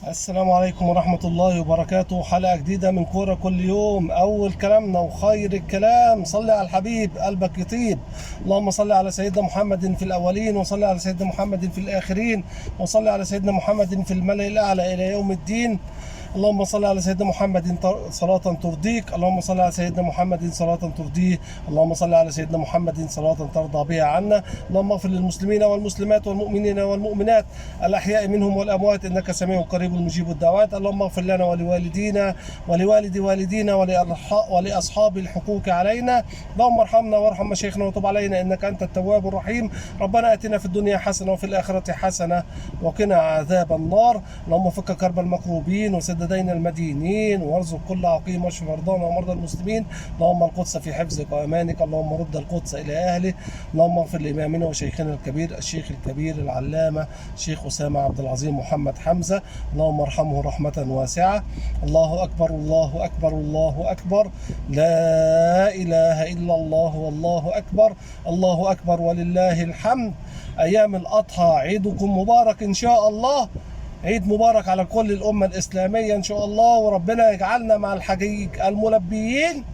السلام عليكم ورحمة الله وبركاته. حلقة جديدة من كورة كل يوم. أول كلامنا وخير الكلام صلي على الحبيب قلبك يطيب. اللهم صل على سيدنا محمد في الأولين، وصل على سيدنا محمد في الآخرين، وصل على سيدنا محمد في الملأ الأعلى إلى يوم الدين. اللهم صل على سيدنا محمد صلاة ترضيك، اللهم صل على سيدنا محمد صلاة ترضيه، اللهم صل على سيدنا محمد صلاة ترضى بها عنا. اللهم اغفر للمسلمين والمسلمات والمؤمنين والمؤمنات الأحياء منهم والأموات، إنك سميع قريب مجيب الدعوات. اللهم اغفر لنا ولوالدينا ولوالد والدينا ولأصحاب الحقوق علينا. اللهم ارحمنا وارحم مشايخنا وتب علينا إنك أنت التواب الرحيم. ربنا آتنا في الدنيا حسنة وفي الآخرة حسنة وقنا عذاب النار. اللهم فك كرب المكروبين وسد دين المدينين، وارزق كل عقيم واشف مرضانا ومرضى المسلمين. اللهم القدس في حفظك وأمانك، اللهم رد القدس إلى أهله. اللهم اغفر لإمامنا وشيخنا الكبير الشيخ الكبير العلامة شيخ أسامة عبد العظيم محمد حمزة، اللهم ارحمه رحمة واسعة. الله أكبر، الله أكبر، الله أكبر، لا إله إلا الله والله أكبر، الله أكبر ولله الحمد. أيام الأضحى عيدكم مبارك إن شاء الله، عيد مبارك على كل الأمة الإسلامية إن شاء الله، وربنا يجعلنا مع الحجيج الملبيين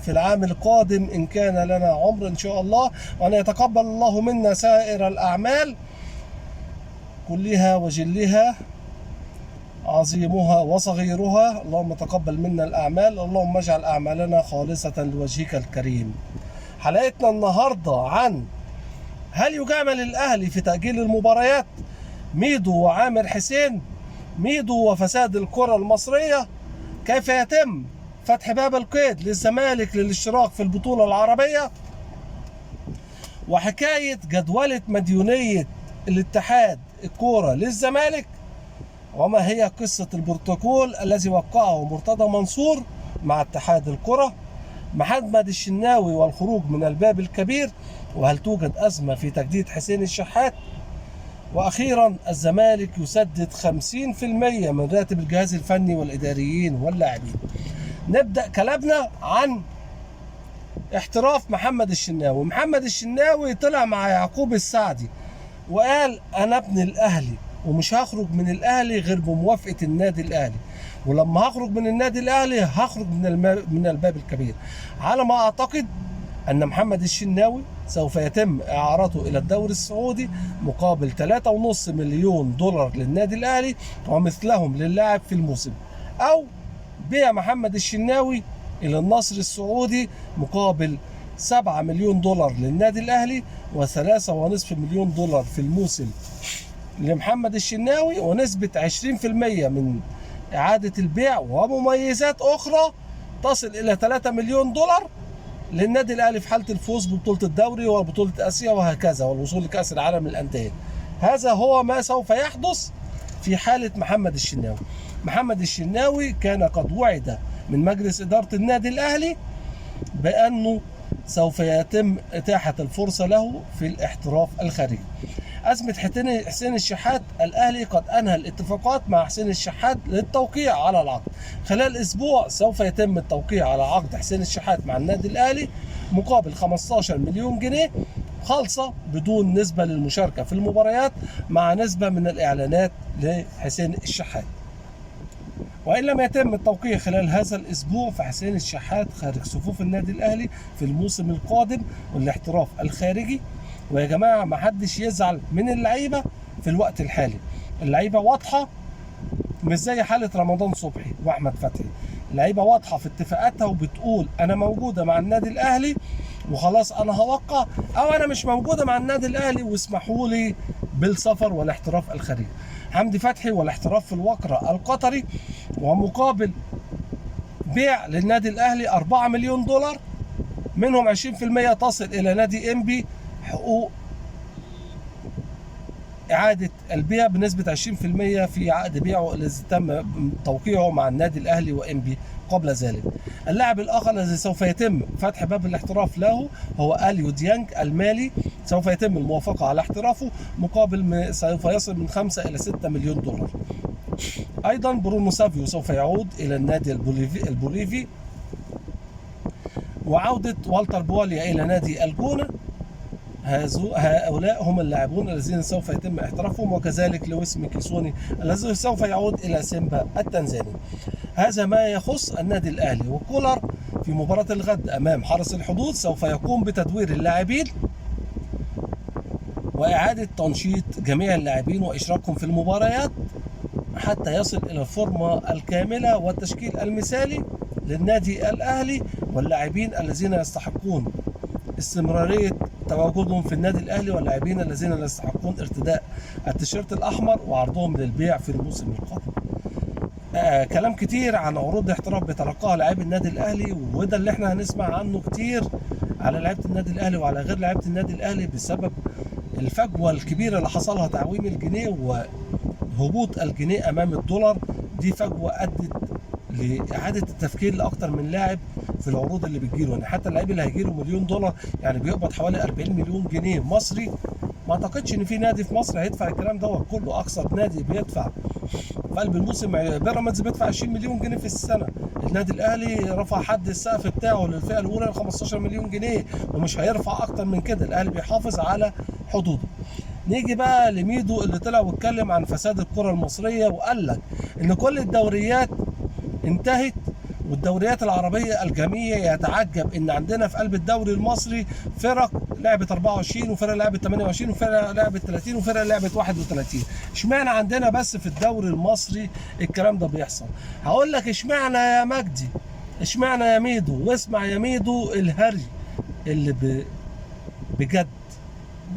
في العام القادم إن كان لنا عمر إن شاء الله، وأن يتقبل الله منا سائر الأعمال كلها وجلها، عظيمها وصغيرها. اللهم تقبل منا الأعمال، اللهم اجعل أعمالنا خالصة لوجهك الكريم. حلقتنا النهاردة عن هل يجامل الأهلي في تأجيل المباريات؟ ميدو وعامر حسين، ميدو وفساد الكرة المصرية، كيف يتم فتح باب القيد للزمالك للاشتراك في البطولة العربية، وحكاية جدولة مديونية الاتحاد الكورة للزمالك، وما هي قصة البروتوكول الذي وقعه مرتضى منصور مع اتحاد الكرة، محمد الشناوي والخروج من الباب الكبير، وهل توجد أزمة في تجديد حسين الشحات، وأخيرا الزمالك يسدد 50% من راتب الجهاز الفني والإداريين واللاعبين. نبدأ كلامنا عن احتراف محمد الشناوي. محمد الشناوي طلع مع يعقوب السعدي وقال أنا ابن الأهلي ومش هخرج من الأهلي غير بموافقة النادي الأهلي، ولما هخرج من النادي الأهلي هخرج من الباب الكبير. على ما أعتقد أن محمد الشناوي سوف يتم إعارته إلى الدوري السعودي مقابل 3.5 مليون دولار للنادي الأهلي ومثلهم للاعب في الموسم، أو بيع محمد الشناوي إلى النصر السعودي مقابل 7 مليون دولار للنادي الأهلي و3.5 مليون دولار في الموسم لمحمد الشناوي، ونسبة 20% من إعادة البيع ومميزات أخرى تصل إلى 3 مليون دولار للنادي الأهلي في حالة الفوز ببطولة الدوري وبطولة آسيا وهكذا، والوصول لكأس العالم للأندية. هذا هو ما سوف يحدث في حالة محمد الشناوي. محمد الشناوي كان قد وعد من مجلس إدارة النادي الأهلي بأنه سوف يتم إتاحة الفرصة له في الاحتراف الخارجي. أزمة حسين الشحات، الأهلي قد أنهى الاتفاقات مع حسين الشحات للتوقيع على العقد. خلال أسبوع سوف يتم التوقيع على عقد حسين الشحات مع النادي الأهلي مقابل 15 مليون جنيه خالصة بدون نسبة للمشاركة في المباريات، مع نسبة من الإعلانات لحسين الشحات. وإن لم يتم التوقيع خلال هذا الأسبوع فحسين الشحات خارج صفوف النادي الأهلي في الموسم القادم والاحتراف الخارجي. ويا جماعة ما حدش يزعل من اللعيبة في الوقت الحالي، اللعيبة واضحة، مش زي حالة رمضان صبحي وأحمد فتحي. اللعيبة واضحة في اتفاقاتها وبتقول أنا موجودة مع النادي الأهلي وخلاص أنا هوقع، أو أنا مش موجودة مع النادي الأهلي واسمحوا لي بالسفر والاحتراف الخارجي. حمدي فتحي والاحتراف في الوكرة القطري، ومقابل بيع للنادي الأهلي 4 مليون دولار، منهم 20% تصل إلى نادي إنبي حقوق إعادة البيع بنسبة 20% في عقد بيعه الذي تم توقيعه مع النادي الأهلي وإنبي قبل ذلك. اللاعب الآخر الذي سوف يتم فتح باب الاحتراف له هو أليو ديانج المالي، سوف يتم الموافقة على احترافه مقابل سوف يصل من 5 إلى 6 مليون دولار. أيضا برونو سافيو سوف يعود إلى النادي البوليفي، وعودة والتر بواليا إلى نادي الجونة. هؤلاء هم اللاعبون الذين سوف يتم احترافهم، وكذلك لويس ميكيسوني الذي سوف يعود إلى سيمبا التنزاني. هذا ما يخص النادي الأهلي. وكولر في مباراة الغد أمام حرس الحدود سوف يقوم بتدوير اللاعبين وإعادة تنشيط جميع اللاعبين وإشراكهم في المباريات حتى يصل إلى الفورمة الكاملة والتشكيل المثالي للنادي الأهلي واللاعبين الذين يستحقون استمرارية تواجدهم في النادي الأهلي، واللاعبين الذين لا يستحقون ارتداء التيشيرت الأحمر وعرضهم للبيع في الموسم القادم. كلام كتير عن عروض احتراف بيتلقاها لاعبي النادي الأهلي، وده اللي احنا هنسمع عنه كتير على لعيبة النادي الأهلي وعلى غير لعيبة النادي الأهلي بسبب الفجوة الكبيرة اللي حصلها تعويم الجنيه وهبوط الجنيه أمام الدولار. دي فجوة أدت لإعادة التفكير لأكتر من لاعب في العروض اللي بتجيله. يعني حتى اللاعب اللي هيجيله $1,000,000 يعني بيقبض حوالي 40 مليون جنيه مصري، ما اعتقدش ان في نادي في مصر هيدفع الكلام ده كله. اقصى نادي بيدفع في قلب الموسم بيراميدز بيدفع 20 مليون جنيه في السنة. النادي الاهلي رفع حد السقف بتاعه للفئه الاولى ل 15 مليون جنيه ومش هيرفع اكتر من كده. الاهلي بيحافظ على حدوده. نيجي بقى لميدو اللي طلع واتكلم عن فساد الكره المصرية وقال لك ان كل الدوريات انتهت والدوريات العربية الجميع يتعجب ان عندنا في قلب الدوري المصري فرق لعبت 24 وفرق لعبت 28 وفرق لعبت 30 وفرق لعبت 31. اشمعنى عندنا بس في الدوري المصري الكلام ده بيحصل؟ هقول لك اشمعنى يا مجدي، اشمعنى يا ميدو. واسمع يا ميدو الهري اللي بجد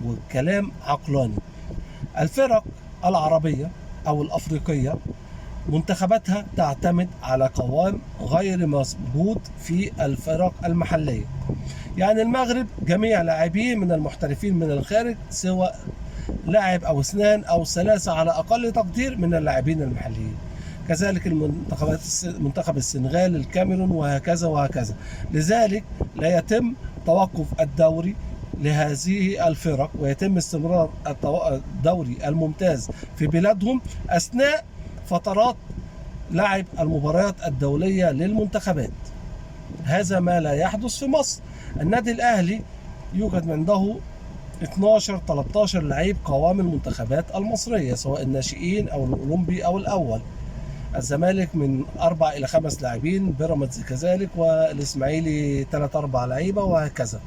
والكلام عقلاني. الفرق العربية او الافريقية منتخباتها تعتمد على قوام غير موجود في الفرق المحلية. يعني المغرب جميع لاعبيه من المحترفين من الخارج، سواء لاعب أو اثنان أو ثلاثة على أقل تقدير من اللاعبين المحليين. كذلك المنتخبات، منتخب السنغال، الكاميرون، وهكذا وهكذا. لذلك لا يتم توقف الدوري لهذه الفرق ويتم استمرار الدوري الممتاز في بلادهم أثناء فترات لعب المباريات الدولية للمنتخبات. هذا ما لا يحدث في مصر. النادي الأهلي يوجد عنده 12-13 لعيب قوام المنتخبات المصرية سواء الناشئين أو الأولمبي أو الأول. الزمالك من 4 إلى 5 لاعبين، بيراميدز كذلك، والإسماعيلي 3-4 لعيبة وهكذا.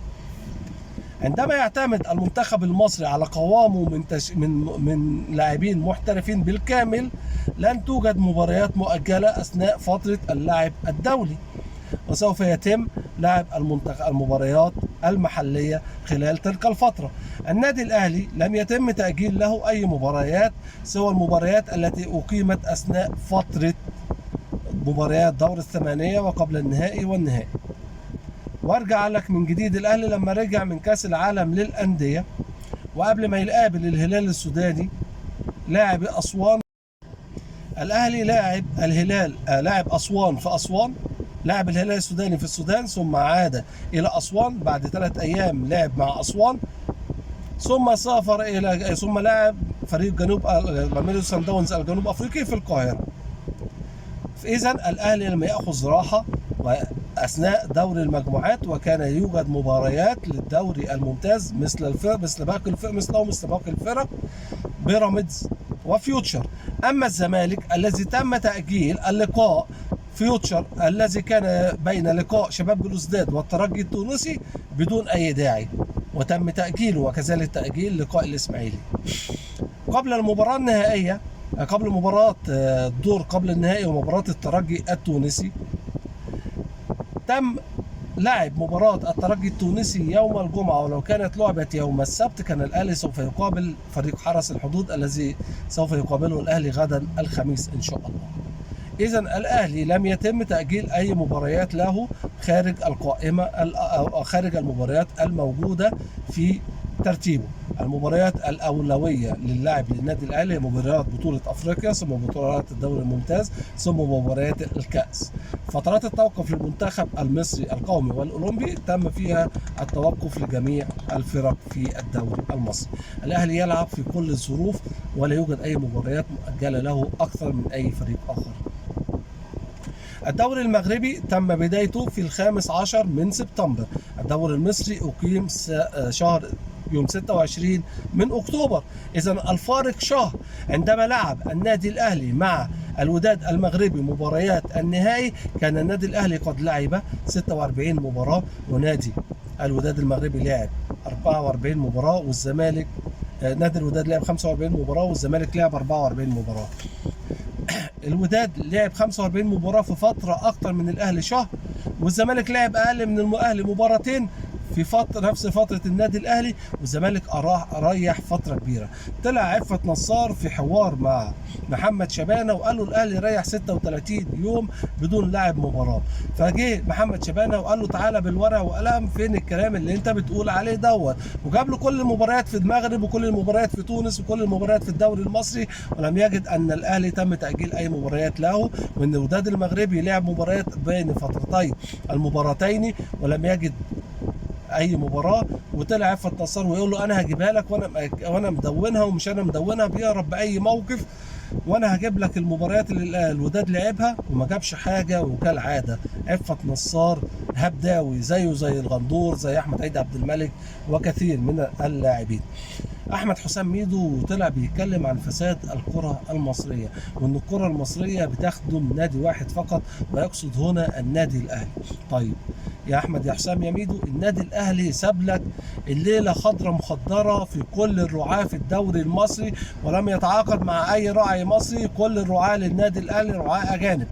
عندما يعتمد المنتخب المصري على قوامه من لاعبين محترفين بالكامل، لن توجد مباريات مؤجلة أثناء فترة اللعب الدولي، وسوف يتم لعب المباريات المحلية خلال تلك الفترة. النادي الأهلي لم يتم تأجيل له أي مباريات سوى المباريات التي أقيمت أثناء فترة مباريات دور الثمانية وقبل النهائي والنهائي. وارجع لك من جديد، الأهلي لما رجع من كأس العالم للأندية وقبل ما يقابل الهلال السوداني لاعب أسوان، الأهلي لاعب الهلال، لاعب أسوان في أسوان، لاعب الهلال السوداني في السودان، ثم عاد إلى أسوان بعد 3 أيام لعب مع أسوان، ثم سافر إلى، ثم لعب فريق جنوب ماميلودي سان داونز الجنوب أفريقي في القاهرة. إذن الأهلي لم يأخذ راحة أثناء دوري المجموعات، وكان يوجد مباريات للدوري الممتاز مثل الفرق، مثل باقي الفرق، مثله مثل باقي الفرق، بيراميدز وفيوتشر. أما الزمالك الذي تم تأجيل اللقاء فيوتشر الذي كان بين لقاء شباب بلوزداد والترجي التونسي بدون أي داعي، وتم تأجيله، وكذلك تأجيل لقاء الإسماعيلي قبل المباراة النهائية، قبل مباراة الدور قبل النهائي ومباراة الترجي التونسي. تم لعب مباراة الترجي التونسي يوم الجمعة، ولو كانت لعبت يوم السبت كان الأهلي سوف يقابل فريق حرس الحدود الذي سوف يقابله الأهلي غدا الخميس إن شاء الله. إذن الأهلي لم يتم تأجيل أي مباريات له خارج القائمة أو خارج المباريات الموجودة في ترتيبه. المباريات الأولوية للاعب للنادي الأهلي هي مباريات بطولة أفريقيا، ثم بطولات الدوري الممتاز، ثم مباريات الكأس. فترات التوقف للمنتخب المصري القومي والأولمبي تم فيها التوقف لجميع الفرق في الدوري المصري. الأهلي يلعب في كل الظروف ولا يوجد أي مباريات مؤجلة له أكثر من أي فريق آخر. الدوري المغربي تم بدايته في 15 من سبتمبر. الدوري المصري أقيم شهر يوم 26 من أكتوبر. إذا الفارق شهر. عندما لعب النادي الأهلي مع الوداد المغربي مباريات النهائي كان النادي الأهلي قد لعب 46 مباراة، ونادي الوداد المغربي لعب 44 مباراة، والزمالك نادي الوداد لعب 45 مباراة والزمالك لعب 44 مباراة. الوداد لعب 45 مباراة في فترة أكتر من الأهلي شهر، والزمالك لعب أقل من الأهلي مباراتين في فترة نفس فترة النادي الأهلي، والزمالك ريح فترة كبيرة. طلع عفت نصار في حوار مع محمد شبانة وقال له الأهلي ريح 36 يوم بدون لعب مباراة. فجه محمد شبانة وقال له تعالى بالورقة وقلم، فين الكلام اللي انت بتقول عليه دوت؟ وجاب له كل المباريات في المغرب وكل المباريات في تونس وكل المباريات في الدوري المصري، ولم يجد أن الأهلي تم تأجيل أي مباريات له، وأن الوداد المغربي لعب مباريات بين فترتين المباراتين ولم يجد اي مباراه. وطلع عفت نصار ويقول له انا هجيبها لك وانا مدونها، ومش انا مدونها، بيهرب باي موقف، وانا هجيب لك المباريات اللي الوداد لعبها، وما جابش حاجه. وكالعاده عفت نصار هبداوي زيه زي الغندور، زي احمد عيد عبد الملك وكثير من اللاعبين. احمد حسام ميدو طلع بيتكلم عن فساد الكره المصريه، وان الكره المصريه بتخدم نادي واحد فقط، ويقصد هنا النادي الاهلي. طيب يا احمد يا حسام يا ميدو، النادي الاهلي ساب لك الليله خضره مخضره في كل الرعاه في الدوري المصري، ولم يتعاقد مع اي راعي مصري، كل الرعاه للنادي الاهلي رعاه اجانب.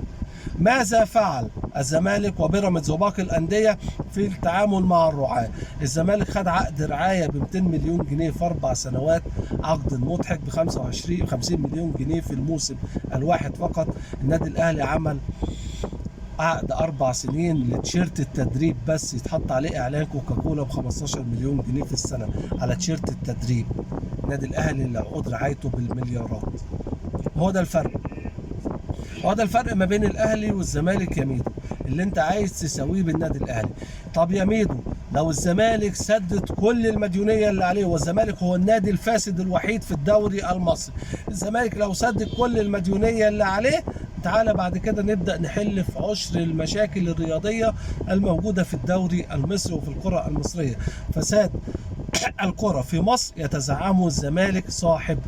ماذا فعل الزمالك وبيراميدز وباقي الانديه في التعامل مع الرعاه؟ الزمالك خد عقد رعايه ب 200 مليون جنيه في 4 سنوات، عقد مضحك ب 25 50 مليون جنيه في الموسم الواحد فقط. النادي الاهلي عمل عقد 4 سنين لتيشيرت التدريب بس، يتحط عليه اعلان كوكاكولا ب 15 مليون جنيه في السنه على تيشيرت التدريب. النادي الاهلي اللي عقود رعايته بالمليارات. هو ده الفرق، هو ده الفرق ما بين الاهلي والزمالك يا ميدو، اللي انت عايز تساويه بالنادي الاهلي. طب يا ميدو، لو الزمالك سدد كل المديونيه اللي عليه، والزمالك هو النادي الفاسد الوحيد في الدوري المصري، الزمالك لو سدد كل المديونيه اللي عليه، تعالى بعد كده نبدأ نحل في عشر المشاكل الرياضية الموجودة في الدوري المصري وفي الكرة المصرية. فساد الكرة في مصر يتزعمه الزمالك صاحب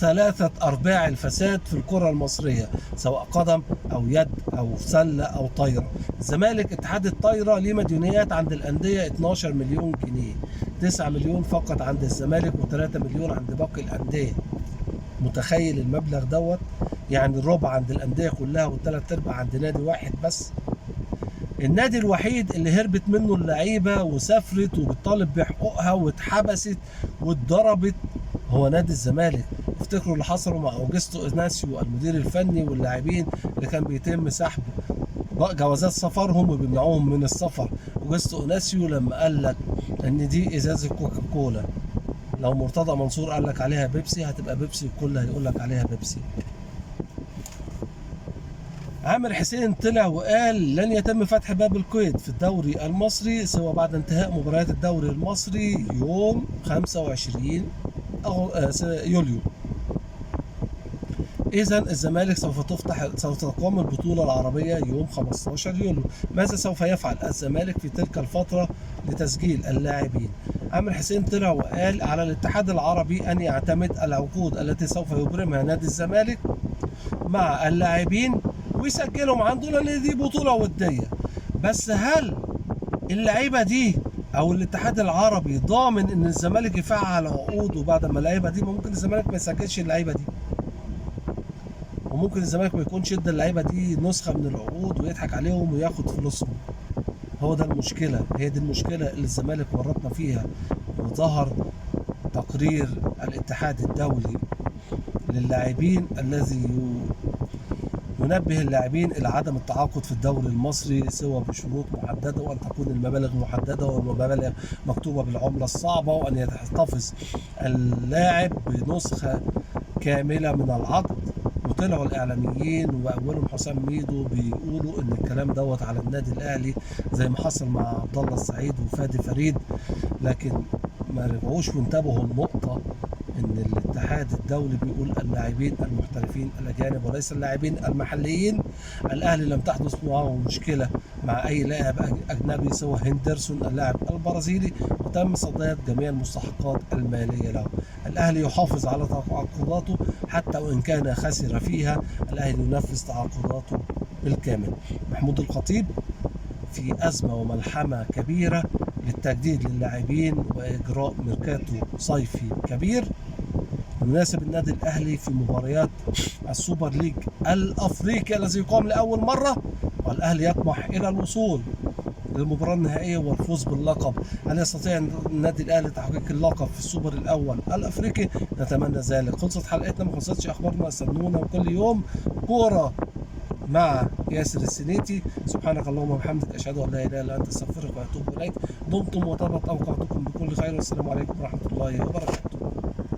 3/4 الفساد في الكرة المصرية، سواء قدم أو يد أو سلة أو طايرة. الزمالك اتحاد الطايرة ليه مديونيات عند الأندية 12 مليون جنيه، 9 مليون فقط عند الزمالك و3 مليون عند باقي الأندية. متخيل المبلغ دوت؟ يعني الربع عند الأندية كلها والثلاث أرباع عند نادي واحد بس. النادي الوحيد اللي هربت منه اللعيبة وسافرت وبتطالب بحقوقها واتحبست واتضربت هو نادي الزمالك. افتكروا اللي حصلوا مع اوجستو اناسيو المدير الفني واللاعبين اللي كان بيتم سحب جوازات سفرهم وبيمنعوهم من السفر. اوجستو اناسيو لما قال لك ان دي ازازه كوكا كولا، لو مرتضى منصور قال لك عليها بيبسي هتبقى بيبسي، والكل هيقول لك عليها بيبسي. عامر حسين طلع وقال لن يتم فتح باب القيد في الدوري المصري سوى بعد انتهاء مباريات الدوري المصري يوم 25 يوليو. إذا الزمالك سوف تقام البطولة العربية يوم 15 يوليو. ماذا سوف يفعل الزمالك في تلك الفترة لتسجيل اللاعبين؟ عامر حسين طلع وقال على الاتحاد العربي أن يعتمد العقود التي سوف يبرمها نادي الزمالك مع اللاعبين ويسجلهم عنده، لأن دي بطولة ودية. بس هل اللعيبة دي أو الاتحاد العربي ضامن إن الزمالك يفعل عقوده بعد ما اللعيبة دي؟ ممكن الزمالك ما يسجلش اللعيبة دي، وممكن الزمالك ما يكونش ادى اللعيبه دي نسخه من العقود ويضحك عليهم وياخد فلوسهم. هو ده المشكله، هي دي المشكله اللي الزمالك ورطنا فيها. وظهر تقرير الاتحاد الدولي للاعبين الذي ينبه اللاعبين الى عدم التعاقد في الدوري المصري سوى بشروط محدده، وان تكون المبالغ محدده والمبالغ مكتوبه بالعمله الصعبه، وان يحتفظ اللاعب بنسخه كامله من العقد. وطلعوا الاعلاميين واولهم حسام ميدو بيقولوا ان الكلام دوت على النادي الاهلي زي ما حصل مع عبد الله السعيد وفادي فريد، لكن ما رجعوش وانتبهوا النقطه ان الاتحاد الدولي بيقول اللاعبين المحترفين الاجانب وليس اللاعبين المحليين. الاهلي لم تحدث معه مشكلة مع اي لاعب اجنبي سوى هندرسون اللاعب البرازيلي، وتم سداد جميع المستحقات المالية له. الاهلي يحافظ على تعاقداته حتى وان كان خسر فيها، الاهلي ينفذ تعاقداته بالكامل. محمود الخطيب في أزمة وملحمة كبيرة للتجديد للاعبين وإجراء ميركاتو صيفي كبير يناسب النادي الأهلي في مباريات ال Super League الأفريقي الذي يقام لأول مرة، والأهلي يطمح إلى الوصول للمباراة النهائية والفوز باللقب. هل يستطيع النادي الأهلي تحقيق اللقب في السوبر الأول الأفريقي؟ نتمنى ذلك. خلصت حلقتنا، ما خلصتش أخبارنا، استنونا كل يوم كورة مع ياسر السنيتي. سبحانك اللهم وبحمدك، أشهد أن لا إله إلا أنت، أستغفرك وأتوب إليك. دمتم وطابت أوقاتكم بكل خير، والسلام عليكم ورحمة الله وبركاته.